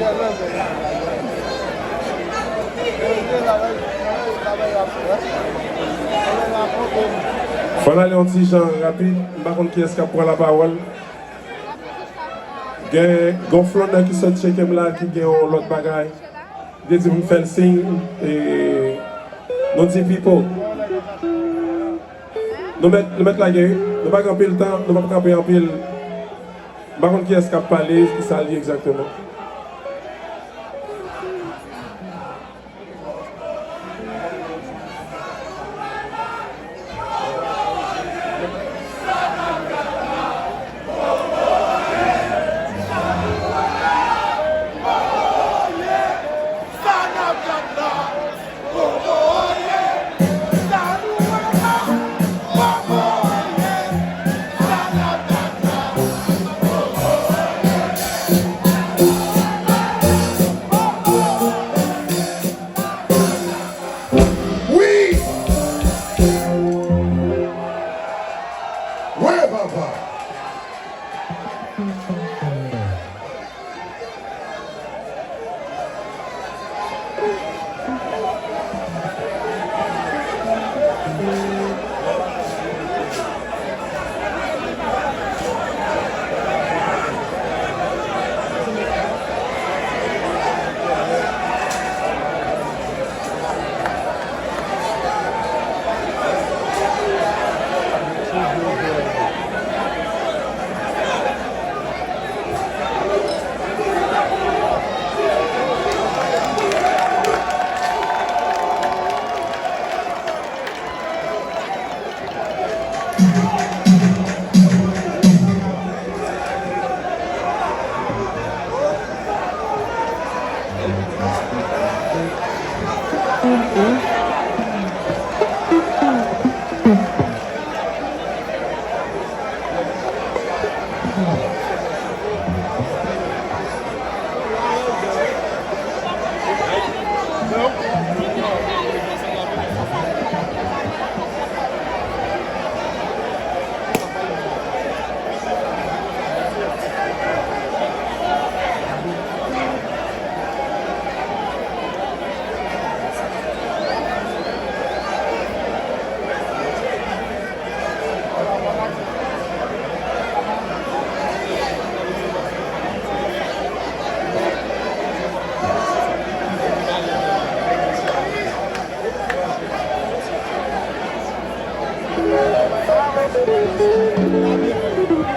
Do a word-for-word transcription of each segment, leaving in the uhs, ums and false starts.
Fò n ale yon ti jan rapid, m pa konn kiyès k ap pran lapawòl. Gen, gen yon flannè ki sot tcheke m la, ki gen yon lòt bagay. Li te di pou m fè l siy, e, nou di Pipo. Nou mèt, nou mèt lage, wi. Nou pa gen anpil tan, nou p ap kanpe anpil. M pa konn kiyès k ap pale, ki sa l ye egzakteman. Wi! Wi, papa!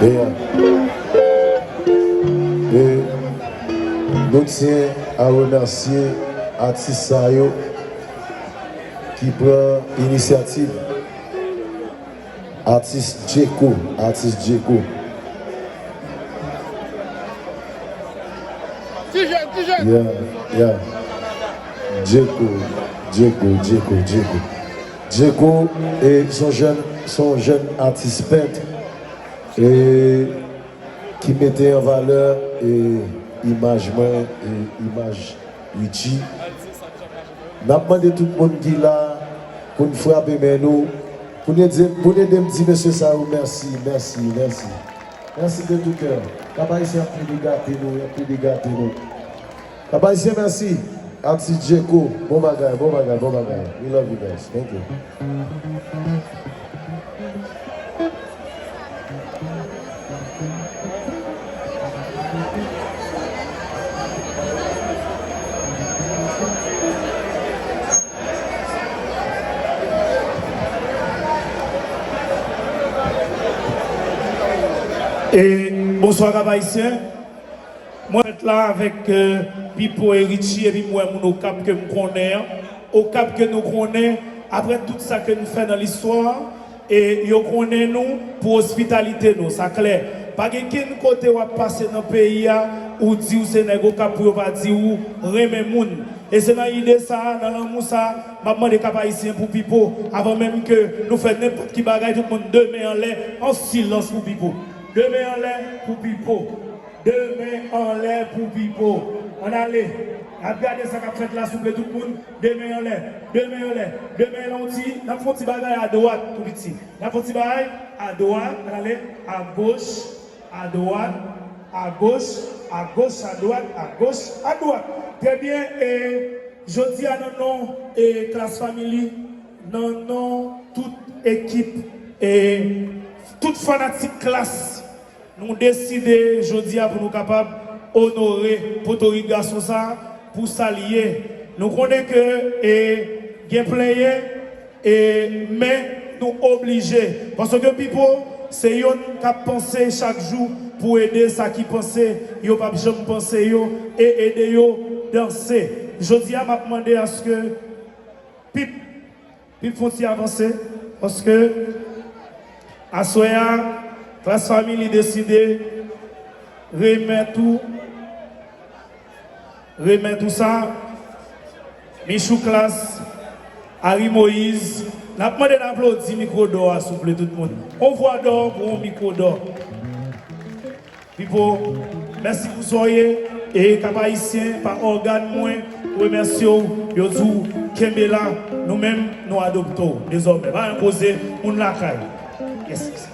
Yeah. E nou tyen a remèsye atis sa yo ki pran inisyativ. Atis Djeko, atis Djeko. Ti jèn, ti jèn. Yeah, yeah. Djeko, Djeko, Djeko, Djeko. Djeko, e, se yon jèn, se yon jèn atis pent, e, ki mete an valè, e, imaj mwen, e, imaj Richie. N ap mande tout moun ki la pou n frape men nou, pou n ede, pou n ede m di mesye sa yo mèsi, mèsi, mèsi. Mèsi de tout kè. Kap Ayisyen ap plede gate nou, y ap plede gate nou. Kap Ayisyen, mèsi. Atis Djeko, bon bagay, bon bagay, bon bagay. We love you guys. Thank you. E, bonswa, Kap Ayisyen. Mwen fèt la avèk, euh, Pipo e Richie, epi m wè moun Okap ke m konnen an. Okap ke nou konnen, apre tout sa ke n fè nan listwa, e yo konnen nou pou ospitalite nou, sa klè. Pa gen kenn kote w ap pase nan peyi a, ou di w se nèg Okap pou yo pa di w renmen moun. E se nan ide sa a, nan lanmou sa a, m ap mande Kap Ayisyen pou Pipo, avan menm ke nou fè nenpòt ki bagay, tout moun de men anlè, an silans pou Pipo. De men anlè pou Pipo. De men anlè pou Pipo. Ann ale. N ap gade sa k ap fèt la, souple tout moun. De men anlè. De men anlè. De men anlè yon ti. N ap fè yon ti bagay adwat, tou piti. N ap fè yon ti bagay adwat. Ann ale. Agoch. Adwat. Agoch. À gauche, à droite, à gauche, à droite. Trè byen, e jodi a nan non e Class Family, nan non tout ekip e tout fanatik Class, nou deside jodi a pou nou kapab onore potorik gason sa a, pou sa l ye. Nou konnen ke e gen plenyen, e, men nou oblije. Paske Pipo se youn k ap panse chak jou pou ede sa ki panse yo p ap janm panse yo e ede yo danse. Jodi a, m ap mande aske Pip, Pip fè yon ti avanse, paske aswè a, Class Family deside remèt ou Remèt ou sa, Michou Class, Harry Moïse. N ap mande n aplodi mikwo dò a, souple, tout moun. On vwa dò pou on mikwo dò. Pipo, mèsi pou sa w ye. E Kap Ayisyen, pa ògàn mwen, remèsye w. Yo di w kenbe la, nou menm, nou adopte w dezòmè. Pa enpoze moun lakay. Yes.